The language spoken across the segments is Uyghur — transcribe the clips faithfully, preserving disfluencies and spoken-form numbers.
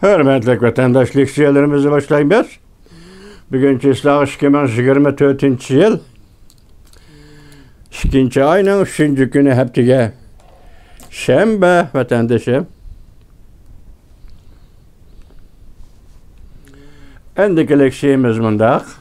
ھۆرمەتلىك ۋەتەنداش، لېكسىيەلىرىمىزنى باشلايمىز. بۈگۈن چىسلاغ ئىككى مىڭ يىگىرمە تۆتىنچى يىل، ئىككىنچى ئاينىڭ ئۈچىنچى كۈنى، ھەپتىگە شەنبە، ۋەتەندىشىم. ئەندىكى لېكسىيەمىز مۇنداق.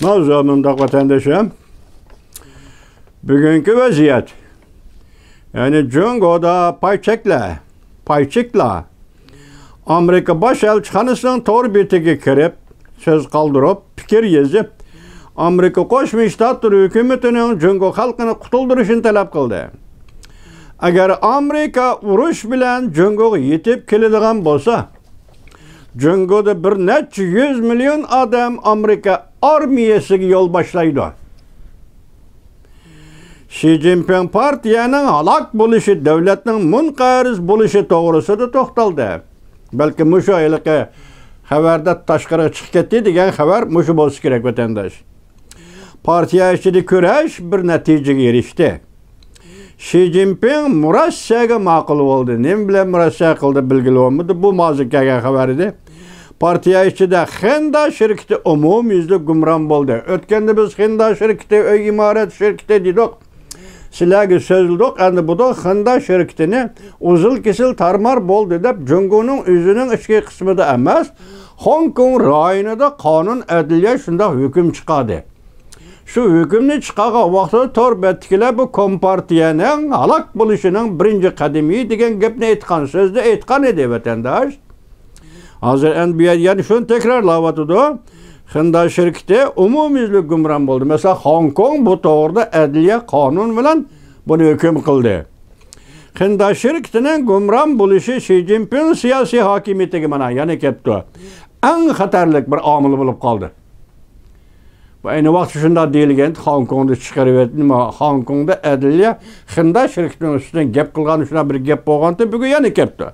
ماۋزۇ مۇنداق، ۋەتەندىشىم. بۈگۈنكى ۋەزىيەت. يەنى جۇڭگودا پاي چەكلەر، پاي چېكلار. ئامېرىكا باش ئەلچىخانىسىنىڭ تور بېتىگە كىرىپ سۆز قالدۇرۇپ، پىكىر يېزىپ، ئامېرىكا قوشما شتاتلىرى ھۆكۈمىتىنىڭ جۇڭگو خەلقىنى قۇتۇلدۇرۇشىنى تەلەپ قىلدى. ئەگەر ئامېرىكا ئۇرۇش بىلەن جۇڭگوغا يېتىپ كېلىدىغان بولسا، جۇڭگودا بىر نەچچە يۈز مىليون ئادەم ئامېرىكا ئارمىيەسىگە يول باشلايدۇ. شى جىنپىڭ پارتىيەنىڭ ھالاك بولۇشى، دۆلەتنىڭ مۇنقەرز بولۇشى توغرىسىدا توختالدى. بەلكى مۇشۇ ھېلىقى خەۋەردە تاشقىرىغا چىقىپ كەتتى دېگەن خەۋەر مۇشۇ بولسا كېرەك، ۋەتەنداش. پارتىيە ئىچىدە كۈرەش بىر نەتىجىگە ئېرىشتى. شى جىنپىڭ مۇرەسسەگە ماقۇل بولدى. نېمە بىلەن مۇرەسسە قىلدى، بىلگىلى بولمىدى. بۇ مازىر كەلگەن خەۋەر ئىدى. پارتىيە ئىچىدە خېندا شىركىتى ئومۇميۈزلۈك گۇمران بولدى. ئۆتكەندە بىز خېندا شىركىتى، ئۆي ئىمارەت شىركىتى دېدۇق. سىلەرگە سۆزلىدۇق، ئەمدى بۇدۇق خېندا شىركىتىنى ئۇزۇل-كېسىل تارمار بولدى دەپ، جۇڭگونىڭ ئۆزىنىڭ ئىچكى قىسمىدا ئەمەس، خوڭكوڭ رايونىدا قانۇن ئەدلىيە شۇنداق ھۆكۈم چىقاردى. شۇ ھۆكۈمنى چىقارغان ۋاقتىدا تور بەتتىكىلەر بۇ كومپارتىيەنىڭ ھالاك بولۇشىنىڭ بىرىنچى قەدىمى دېگەن گەپنى ئېيتقان، سۆزنى ئېيتقان ئىدى، ۋەتەنداش. ھازىر ئەمدى بۇ يەردە يەنە شۇنى تەكرارلاۋاتىدۇ. خېندا شىركىتى ئومۇميۈزلۈك گۇمران بولدى. مەسىلەن، خوڭكوڭ بۇ توغرىدا ئەدلىيە قانۇن بىلەن بۇنى ھۆكۈم قىلدى. خېندا شىركىتىنىڭ گۇمران بولۇشى شى جىنپىڭ سىياسىي ھاكىمىيىتىگە مانا يەنە كەپتۇ. ئەڭ خەتەرلىك بىر ئامىل بولۇپ قالدى. بۇ ئەينى ۋاقىتتا شۇنداق دېيىلگەن، خوڭكوڭدا چىقىرىۋەت-، نېمە، خوڭكوڭدا ئەدلىيە خېندا شىركىتىنىڭ ئۈستىدىن گەپ قىلغان شۇنداق بىر گەپ بولغانتى، بۈگۈن يەنە كەپتۇ.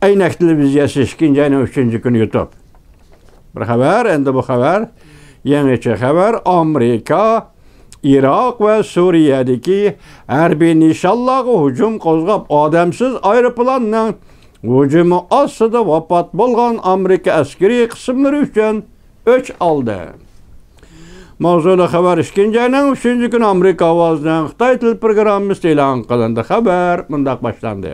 ئەينەك تېلېۋىزىيەسى ئىككىنچى ئاينىڭ ئۈچىنچى كۈنى يۇتۇپ. بىر خەۋەر، ئەمدى بۇ خەۋەر، يېڭىچە خەۋەر، ئامېرىكا ئىراق ۋە سۈرىيەدىكى ھەربىي نىشانلارغا ھۇجۇم قوزغاپ، ئادەمسىز ئايروپىلاننىڭ ھۇجۇمى ئاستىدا ۋاپات بولغان ئامېرىكا ئەسكىرىي قىسىملىرى ئۈچۈن ئۆچ ئالدى. ماۋزۇلۇق خەۋەر، ئىككىنچى ئاينىڭ ئۈچىنچى كۈنى ئامېرىكا ئاۋازىنىڭ خىتاي تىل پروگراممىسىدا ئېلان قىلىندى. خەۋەر مۇنداق باشلاندى.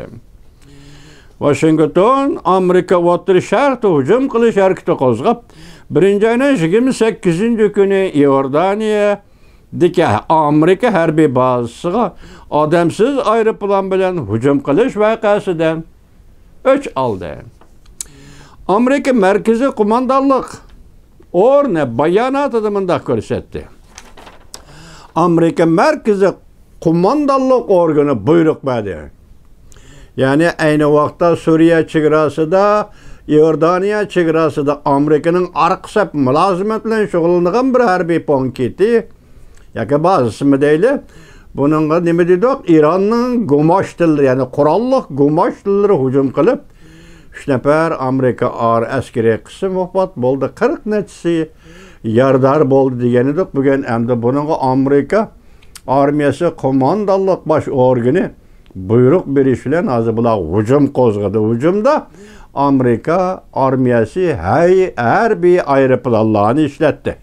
ۋاشىنگتون ئامېرىكا ئوتتۇرا شەرقتە ھۇجۇم قىلىش ھەرىكىتى قوزغاپ، بىرىنچى ئاينىڭ يىگىرمە سەككىزىنچى كۈنى ئىئوردانىيەدىكى ئامېرىكا ھەربىي بازىسىغا ئادەمسىز ئايروپىلان بىلەن ھۇجۇم قىلىش ۋەقەسىدە ئۆچ ئالدى. ئامېرىكا مەركىزىي قوماندانلىق ئورنى باياناتىدا مۇنداق كۆرسەتتى. ئامېرىكا مەركىزىي قوماندانلىق ئورگىنى بۇيرۇق بەردى. يەنى ئەينى ۋاقىتتا سۈرىيە چېگراسىدا، ئىئوردانىيە چېگراسىدا ئامېرىكىنىڭ ئارقا سەپ مۇلازىمەت بىلەن شۇغۇللىنىدىغان بىر ھەربىي پونكىتى ياكى بازىسىمۇ دەيلى، بۇنىڭغا نېمە دېدۇق؟ ئىراننىڭ گۇماشتىللىرى، يەنى قوراللىق گۇماشتىللىرى ھۇجۇم قىلىپ، ئۈچ نەپەر ئامېرىكا ئار-، ئەسكىرىي قىسىم ۋاپات بولدى، قىرىق نەچچىسى يارىدار بولدى دېگەن ئىدۇق. بۈگۈن ئەمدى بۇنىڭغا ئامېرىكا ئارمىيەسى قوماندانلىق باش ئورگىنى بۇيرۇق بېرىش بىلەن ھازىر بۇلار ھۇجۇم قوزغىدى. ھۇجۇمدا ئامېرىكا ئارمىيەسى ھەي-، ھەربىي ئايروپىلانلارنى ئىشلەتتى.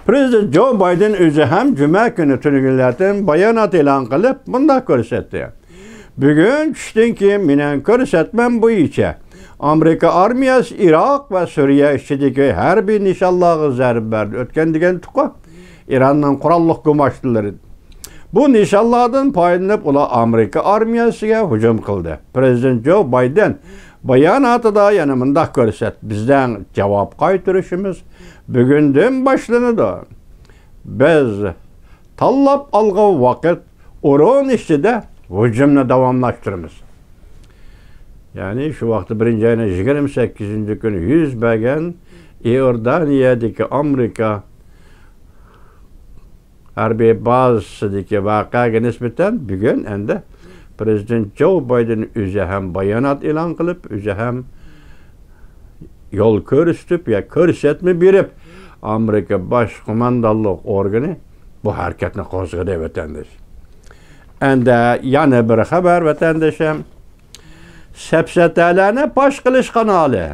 پرېزىدېنت جو بايدېن ئۆزى ھەم جۈمە كۈنى تۈنۈگۈنلەردىن بايانات ئېلان قىلىپ، مۇنداق كۆرسەتتى. بۈگۈن چۈشتىن كېيىن مېنىڭ كۆرسەتمەم بويىچە ئامېرىكا ئارمىيەسى ئىراق ۋە سۈرىيە ئىچىدىكى ھەربىي نىشانلارغا زەربە بەردى. ئۆتكەن دېگەن تۇقى ئىراننىڭ قوراللىق گۇماشتىلىرى. بۇ نىشانلاردىن پايدىلىنىپ، ئۇلار ئامېرىكا ئارمىيەسىگە ھۇجۇم قىلدى. پرېزىدېنت جو بايدېن باياناتىدا يەنە مۇنداق كۆرسەتتى: بىزنىڭ جاۋاب قايتۇرۇشىمىز بۈگۈندىن باشلىنىدۇ. بىز تاللاپ ئالغان ۋاقىت ئورۇن ئىچىدە ھۇجۇمنى داۋاملاشتۇرىمىز. يەنى شۇ ۋاقىتتا بىرىنچى ئاينىڭ يىگىرمە سەككىزىنچى كۈنى يۈز بەرگەن ئىئوردانىيەدىكى ئامېرىكا ھەربىي بازىسىدىكى ۋەقەگە نىسبەتەن بۈگۈن ئەمدى پرېزىدېنت جو بايدېن ئۆزى ھەم بايانات ئېلان قىلىپ، ئۆزى ھەم يول كۆرسىتىپ يا كۆرسەتمە بېرىپ، ئامېرىكا باش قوماندانلىق ئورگىنى بۇ ھەرىكەتنى قوزغىدى، ۋەتەنداش. ئەمدى يەنە بىر خەۋەر، ۋەتەندىشىم. سەپسەتەلەرنى پاش قىلىش قانالى،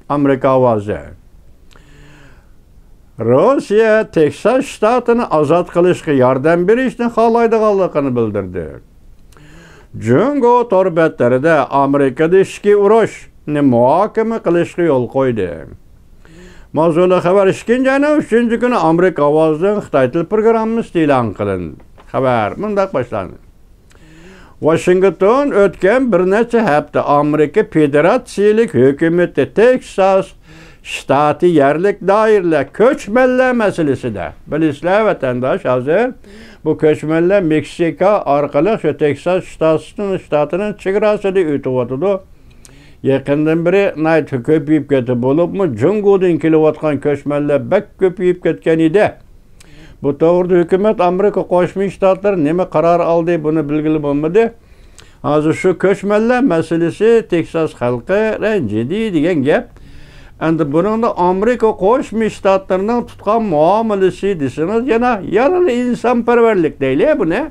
ئامېرىكا ئاۋازى. روسىيە تېكساس شتاتىنى ئازاد قىلىشقا ياردەم بېرىشنى خالايدىغانلىقىنى بىلدۈردى. جۇڭگو تور بەتلىرىدە ئامېرىكىدا ئىچكى ئۇرۇشنى مۇھاكىمە قىلىشقا يول قويدى. ماۋزۇلۇق خەۋەر ئىككىنچى ئاينىڭ ئۈچىنچى كۈنى ئامېرىكا ئاۋازىنىڭ خىتاي تىل پروگراممىسىدا ئېلان قىلىندى. خەۋەر مۇنداق باشلاندى. ۋاشىنگتون ئۆتكەن بىر نەچچە ھەپتە ئامېرىكا فېدېراتسىيىلىك ھۆكۈمىتى تېكساس شتاتى يەرلىك دائىرىلەر كۆچمەنلەر مەسىلىسىدە، بىلىسىلەر، ۋەتەنداش، ھازىر بۇ كۆچمەنلەر مېكسىكا ئارقىلىق شۇ تېكساس شتاتىنىڭ، شتاتىنىڭ چېگراسىدا ئۆتۈۋاتىدۇ. يېقىندىن بېرى ناھايىتى كۆپىيىپ كەتتى، بولۇپمۇ جۇڭگودىن كېلىۋاتقان كۆچمەنلەر بەك كۆپىيىپ كەتكەن ئىدى. بۇ توغرىدا ھۆكۈمەت، ئامېرىكا قوشما شتاتلىرى نېمە قارار ئالدى، بۇنى بىلگىلى بولمىدى. ھازىر شۇ كۆچمەنلەر مەسىلىسى، تېكساس خەلقى رەنجىدى دېگەن گەپ. ئەمدى بۇنىڭدا ئامېرىكا قوشما شتاتلىرىنىڭ تۇتقان مۇئامىلىسى دېسىڭىز، يەنە، يەنىلا ئىنسانپەرۋەرلىك دەيلى بۇنى.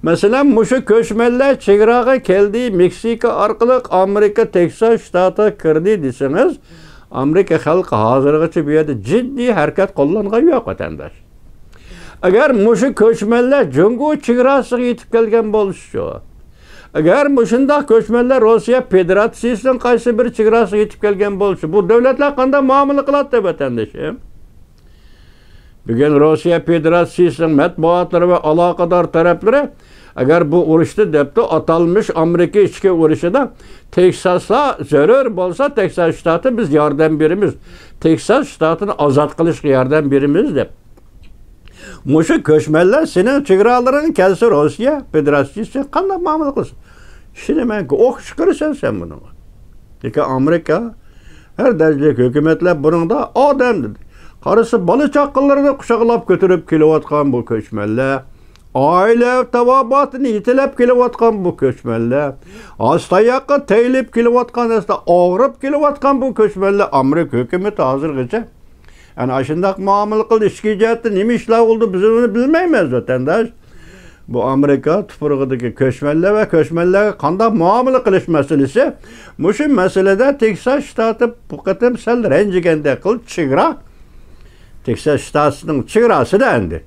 مەسىلەن، مۇشۇ كۆچمەنلەر چېگراغا كەلدى، مېكسىكا ئارقىلىق ئامېرىكا تېكساس شتاتىغا كىردى دېسىڭىز، ئامېرىكا خەلقى ھازىرغىچە بۇ يەردە جىددىي ھەرىكەت قوللانغان يوق، ۋەتەنداش. ئەگەر مۇشۇ كۆچمەنلەر جۇڭگو چېگراسىغا يېتىپ كەلگەن بولسىچۇ؟ ئەگەر مۇشۇنداق كۆچمەنلەر روسىيە فېدېراتسىيىسىنىڭ قايسى بىر چېگراسىغا يېتىپ كەلگەن بولسىچۇ، بۇ دۆلەتلەر قانداق مۇئامىلە قىلاتتى، ۋەتەندىشىم؟ بۈگۈن روسىيە فېدېراتسىيىسىنىڭ مەتبۇئاتلىرى ۋە ئالاقىدار تەرەپلىرى، ئەگەر بۇ ئۇرۇشتا دەپتۇ، ئاتالمىش ئامېرىكا ئىچكى ئۇرۇشىدا تېكساسلار زۆرۈر بولسا، تېكساس شتاتى بىز ياردەم بېرىمىز، تېكساس شتاتىنى ئازاد قىلىشقا ياردەم بېرىمىز دەپ. مۇشۇ كۆچمەنلەر سېنىڭ چېگرالىرىڭغا كەلسە، روسىيە فېدېراتسىيىسى قانداق مۇئامىلە قىلسۇن؟ ئىشىنىمەنكى، ئوق چىقىرىسەن سەن بۇنىڭغا. لېكىن ئامېرىكا ھەر دەرىجىلىك ھۆكۈمەتلەر بۇنىڭدا ئادەم دېدى. قارىسا، بالا چاقىلىرىنى قۇچاقلاپ كۆتۈرۈپ كېلىۋاتقان بۇ كۆچمەنلەر، ئائىلە تاۋابىئاتىنى يېتىلەپ كېلىۋاتقان بۇ كۆچمەنلەر، ھاسا تاياققا تېيىلىپ كېلىۋاتقان، ھاسا ئاغرىپ كېلىۋاتقان بۇ كۆچمەنلەر ئامېرىكا ھۆكۈمىتى ھازىرغىچە ئەنە ئاشۇنداق مۇئامىلە قىلدى. ئىچكى جەھەتتە نېمە ئىشلار بولدى، بىز ئۇنى بىلمەيمىز، ۋەتەنداش. بۇ ئامېرىكا تۇپرىقىدىكى كۆچمەنلەر ۋە كۆچمەنلەرگە قانداق مۇئامىلە قىلىش مەسىلىسى. مۇشۇ مەسىلىدە تېكساس شتاتى بۇ قېتىم سەل رەنجىگەندەك قىلدى. چېگرا، تېكساس شتاتىنىڭ چېگراسىدا ئەمدى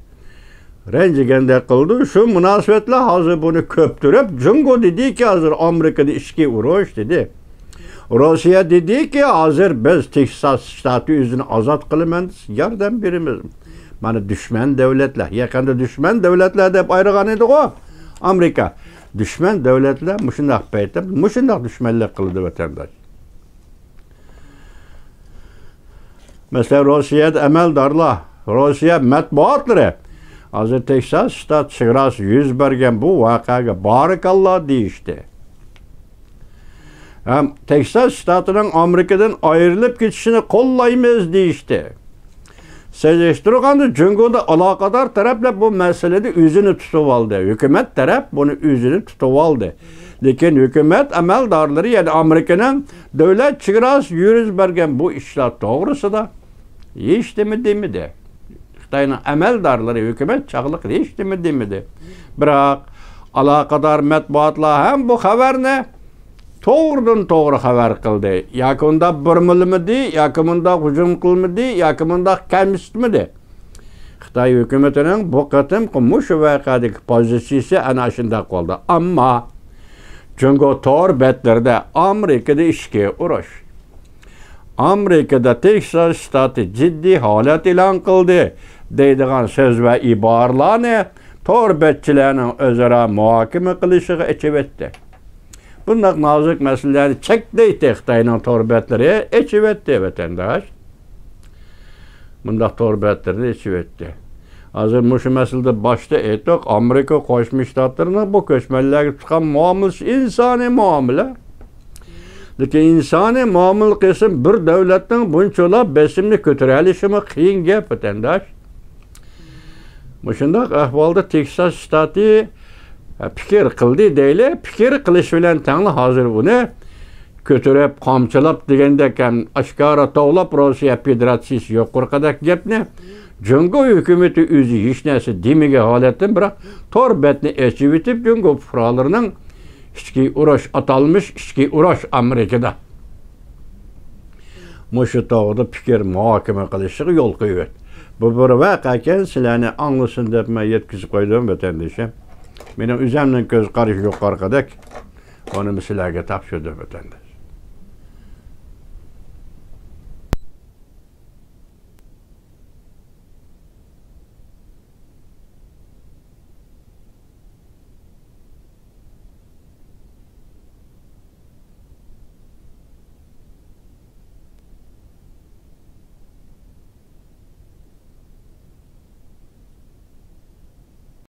رەنجىگەندەك قىلدى. شۇ مۇناسىۋەتلەر ھازىر بۇنى كۆپتۈرۈپ، جۇڭگو دېدىكى، ھازىر ئامېرىكىدا ئىچكى ئۇرۇش دېدى. روسىيە دېدىكى، ھازىر بىز تېكساس شتاتى ئۆزىنى ئازاد قىلىمەن دېسە، ياردەم بېرىمىز. مانا دۈشمەن دۆلەتلەر، يېقىندا دۈشمەن دۆلەتلەر دەپ ئايرىغان ئىدىغۇ ئامېرىكا. دۈشمەن دۆلەتلەر مۇشۇنداق پەيتتە مۇشۇنداق دۈشمەنلىك قىلىدۇ، ۋەتەنداش. مەسىلەن، روسىيەدە ئەمەلدارلار، روسىيە مەتبۇئاتلىرى ھازىر تېكساس شتات چېگراسى يۈز بەرگەن بۇ ۋەقەگە بارىكاللا دېيىشتى. ھەم تېكساس شتاتىنىڭ ئامېرىكىدىن ئايرىلىپ كېتىشىنى قوللايمىز دېيىشتى. سېلىشتۇرغاندا، جۇڭگودا ئالاقىدار تەرەپلەر بۇ مەسىلىدە ئۆزىنى تۇتۇۋالدى. ھۆكۈمەت تەرەپ بۇنى ئۆزىنى تۇتۇۋالدى. لېكىن ھۆكۈمەت ئەمەلدارلىرى، يەنى ئامېرىكىنىڭ دۆلەت چېگراسى يۈز بەرگەن بۇ ئىشلار توغرىسىدا ھېچنېمە دېمىدى. خىتاينىڭ ئەمەلدارلىرى، ھۆكۈمەت چاغلىقىدا ھېچنېمە دېمىدى. بىراق، ئالاقىدار مەتبۇئاتلار ھەم بۇ خەۋەرنى توغرىدىن توغرا خەۋەر قىلدى. ياكى ئۇنداق بۇرمىلىمىدى، ياكى مۇنداق ھۇجۇم قىلمىدى، ياكى مۇنداق كەمسىتمىدى. خىتاي ھۆكۈمىتىنىڭ بۇ قېتىمقى مۇشۇ ۋەقەدىكى پوزىتسىيىسى ئەنە شۇنداق بولدى. ئەمما جۇڭگو تور بەتلىرىدە ئامېرىكىدا ئىچكى ئۇرۇش، ئامېرىكىدا تېكساس شتاتى جىددىي ھالەت ئېلان قىلدى دەيدىغان سۆز ۋە ئىبارىلەرنى تور بەتچىلەرنىڭ ئۆزئارا مۇھاكىمە قىلىشىغا ئېچىۋەتتى. بۇنداق نازۇك مەسىلىلەرنى چەكلەيتتى خىتاينىڭ تور بەتلىرى، ئېچىۋەتتى ۋەتەنداش. بۇنداق تور بەتلىرىنى ئېچىۋەتتى. ھازىر مۇشۇ مەسىلىدە باشتا ئېيتتۇق، ئامېرىكا قوشما شتاتلىرىنىڭ بۇ كۆچمەنلەرگە تۇتقان مۇئامىلىسى ئىنسانىي مۇئامىلە. لېكىن ئىنسانىي مۇئامىلە قىلسا، بىر دۆلەتنىڭ بۇنچىلا بېسىمنى كۆتۈرەلىشىمۇ قىيىن گەپ، ۋەتەنداش. مۇشۇنداق ئەھۋالدا تېكساس شتاتى پىكىر قىلدى دەيلى. پىكىر قىلىش بىلەن تەڭلا ھازىر ئۇنى كۆتۈرۈپ، قامچىلاپ دېگەندەك ھەم ئاشكارا توۋلاپ روسىيە فېدېراتسىيىسى يۇقىرىقىدەك گەپنى جۇڭگو ھۆكۈمىتى ئۆزى ھېچ نەرسە دېمىگەن ھالەتتىن، بىراق تور بەتنى ئېچىۋېتىپ، جۇڭگو پۇقرالىرىنىڭ ئىچكى ئۇرۇش، ئاتالمىش ئىچكى ئۇرۇش ئامېرىكىدا مۇشۇ توغرىدا پىكىر مۇھاكىمە قىلىشىغا يول قويۇۋەت. بۇ بىر ۋەقەكەن، سىلەرنى ئاڭلىسۇن دەپ مەن يەتكۈزۈپ قويدۇم، ۋەتەندىشىم. مېنىڭ ئۆزۈمنىڭ كۆز قارىشى يۇقىرىقىدەك. بۇنى سىلەرگە تاپشۇردۇم، ۋەتەنداش.